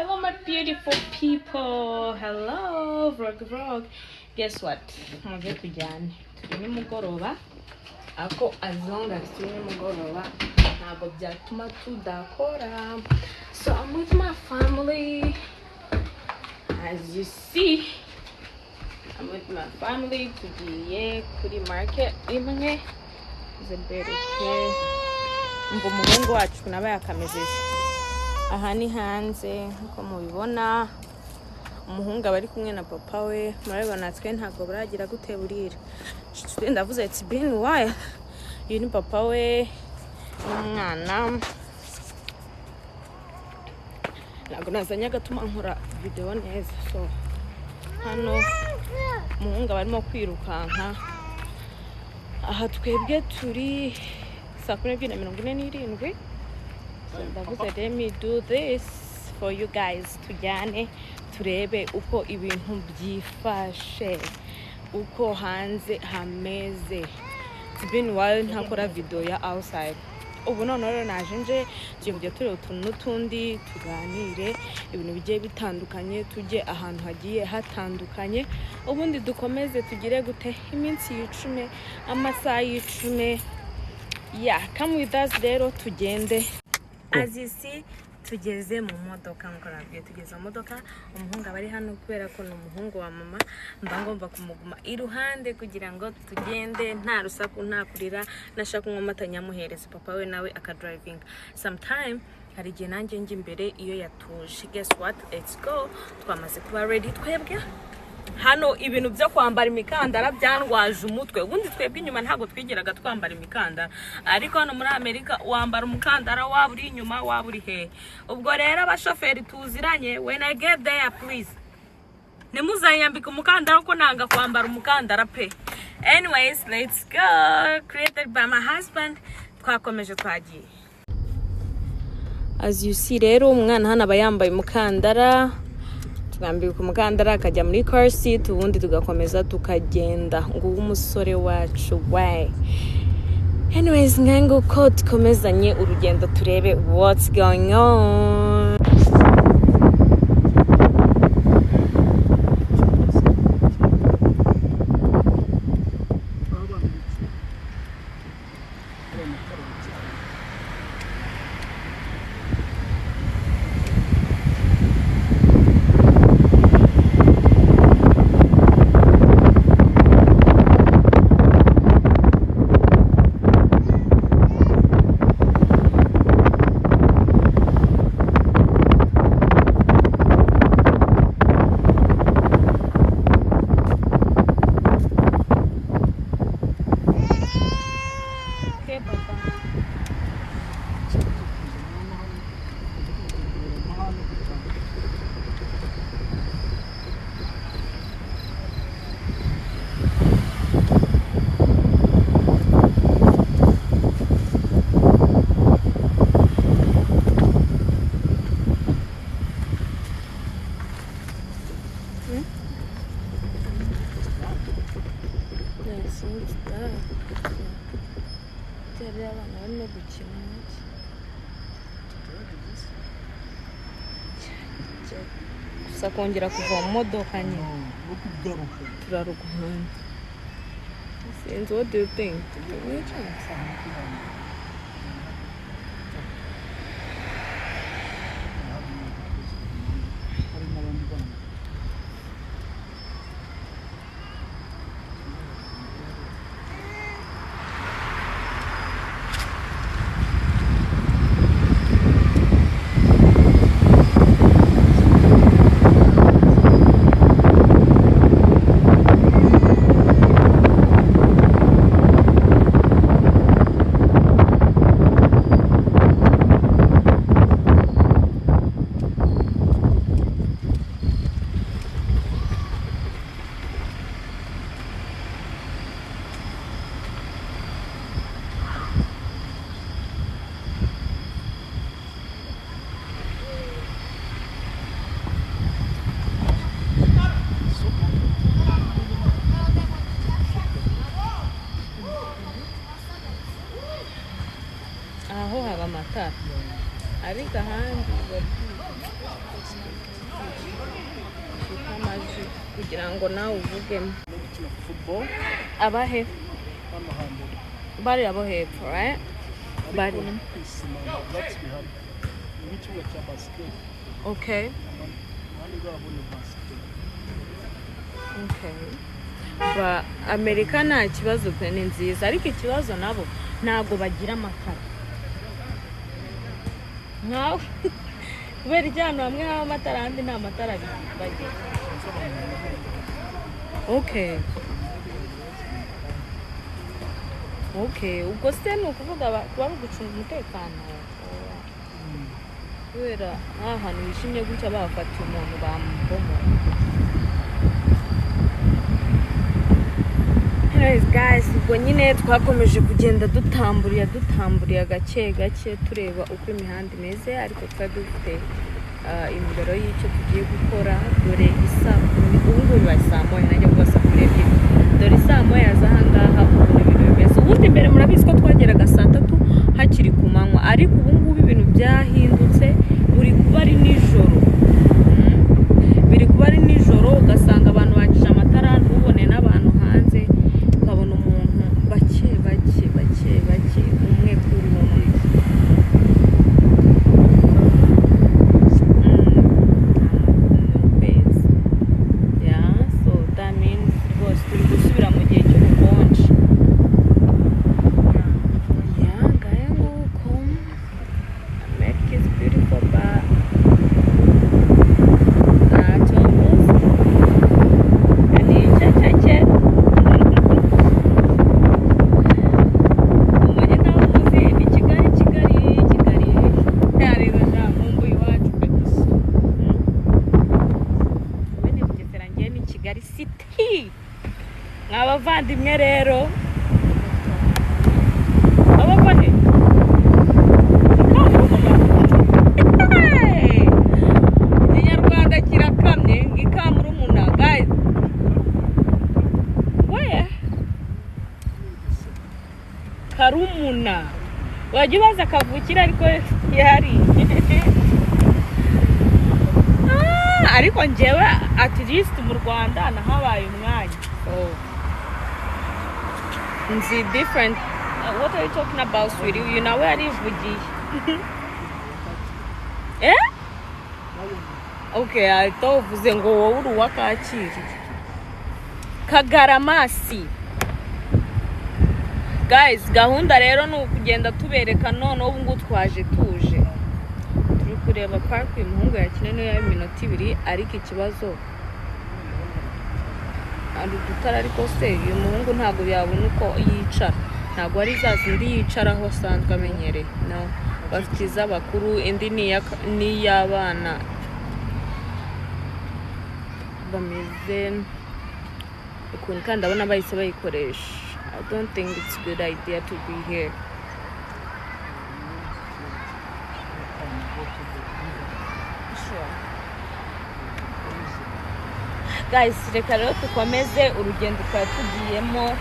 Hello my beautiful people. Hello vlog vlog. Guess what? Muze tujyane. Turi nimugoroba. Ako as long as turi nimugoroba ntabwo byatuma tudakora. So I'm with my family. As you see, I'm with my family. Tugiye kuri market imwe. Zimbereke. Ngo umuhungu wacu naba yakamejeje. Aha ni hanze nkuko mubibona, umuhungu aba ari kumwe na papa we. Murabibona twe ntabwo buragira gute burira. Ndavuze it's been a while. Uyu ni papa we n'umwana. Ntabwo nazanye agatuma nkora video neza. So hano umuhungu aba arimo kwirukanka. Aha twebwe turi saa 12:47. So ndavuze let me do this for you guys. Tujyane turebe uko ibintu byifashe, uko hanze hameze. It's been a while ntakora video ya outside. Ubu none rero naje nje tugiye kujya tureba utuntu n'utundi, tuganire ibintu bigiye bitandukanye, tujye ahantu hagiye hatandukanye, ubundi dukomeze tugire gute iminsi yicume, amasaha yicume. Yeah, come with us rero tugende. As you see, tugeze mu modoka nkuko nabwiye, tugeze mu modoka. Umuhungu aba ari hano kubera ko ni umuhungu wa mama, mba ngomba kumuguma iruhande kugira ngo tugende nta rusaku, nta kurira. Nashaka kunywa amata nyamuhereza papa we nawe akadrivinga. Sometime hari igihe nanjye njya imbere iyo yatuje. Guess what? Let's go. Twamaze kuba ready twebwe. Hano ibintu byo kwambara imikandara byandwaje umutwe. Ubundi twebwe inyuma ntabwo twigeraga twambara imikandara, ariko hano muri Amerika wambara umukandara waba uri inyuma waba uri hehe. Ubwo rero abashoferi tuziranye, when I get there please ntimuzanyambike umukandara kuko nanga kwambara umukandara pe. Anyways, let's go. Created by my husband. Twakomeje twagiye. As you see rero umwana hano aba yambaye umukandara, twambika umukandara akajya muri car seat, ubundi tugakomeza tukagenda. Nguwo umusore wacu we. Anyways, nguko dukomezanye urugendo turebe what's going on. Okay, papa. Yes, it's that. Abana barimo gukina gusa kongera kuva mu modoka nyine turarugumana. Sinzi, what do you think? Aho haba amatara ariko ahandi Kugira ngo nawe uvugemo. No gukina football. Abahe? Hano hambere. Bari abo hepfo, right? Bari. Ariko ku isima nta byatsi bihari, ni nk'ikibuga cya basket. Iruhande rwabo ni basket. Okay. Ba Amerika nta kibazo pe, ni nziza, ariko ikibazo nabo ntabwo bagira amatara nkawe, kubera iki ahantu hamwe haba amatara, ahandi nta matara bagira? Okay, ubwo se ni ukuvuga kuba ari ugucunga umutekano, kubera nk'aha hantu hishimye gutya bahafatiye umuntu bamubomora. Anyways guys, ubwo nyine twakomeje kugenda dutamburiya dutamburiya gake gake, tureba uko imihanda imeze, ariko twari dufite imbere y'icyo tugiye gukora. Dore isa ubu ngubu bibaye saa 1, najya kuba saa 12. Dore saa 1 z'aha ngaha ukuntu ibintu bimeze. Ubundi mbere murabizi ko twageraga saa 3 hakiri ku manywa, ariko ubu ngubu ibintu byahindutse, buri kuba ari nijoro. Biri kuba ari nijoro, ugasanga abantu bakije amatara, ntubone n'abantu hanze, ukabona umuntu bake bake bake bake, umwe kuri umwe. Ni ukwezi, yeah, so that means rwose turi gusubira mu gihe cy'ubukonje. Yeah, ngaya nguko. America is beautiful, but ntacyo mvuze, ni iceceke. Umujyi ntawuzi, ni Kigali, Kigali, Kigali. Yareza sha, nkumbuye iwacu pe. Bene Bugesera, ngiye ni Kigali City. Mwa bavandimwe rero, abava he? Hey! Ikinyarwanda kirakamye ngo ikamurumuna, guys. Where? Karumuna. Wajya ubaza kavukire, ariko yari. Ah, ariko njyewe at least mu Rwanda nahabaye umwanya. So nzi different. What are you talking about, sweetie? Uyu nawe yarivugiye. Eh? Okay, ahita uvuze ngo wowe uri uwa Kacyiru. Kagaramasi. Guys, gahunda rero ni ukugenda tubereka. Noneho ubu ngubu twaje tuje turi kureba park uyu muhungu yakina, niyo yaba iminota 2, ariko ikibazo hari udutara, ariko se uyu muhungu ntabwo yabona uko yicara, ntabwo ari za zindi yicaraho asanzwe amenyereye. No bafite iz'abakuru, indi ni iy'abana bameze ukuntu, kandi ndabona bahise bayikoresha. I don't think it's a good idea to be here. Go to the river. Sure. Guys, reka rero dukomeze urugendo twari tugiyemo.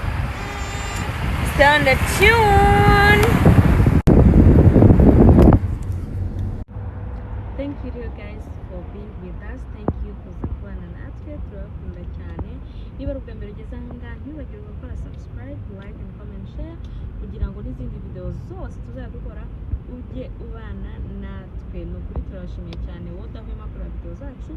Stay on the tune. Thank you dear guys for being with us. Thank you kuza kubana natwe, turabakunda cyane. Niba ari ubwa mbere ugeze aha ngaha, ntiwibagirwe gukora subscribe, like and comment, share, kugira ngo n'izindi video zose tuzajya dukora ujye ubana natwe. Ni ukuri turabashimiye cyane wowe udahwema kureba video zacu,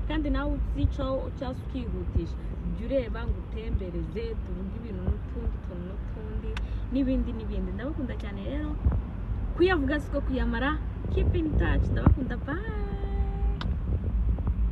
kandi nawe uzicaho cyangwa se ukihutisha, jya ureba ngo utembereze, tuvuge ibintu n'utundi tuntu n'utundi n'ibindi n'ibindi. Ndabakunda cyane rero, kuyavuga siko kuyamara. Keep in touch, ndabakunda, bye.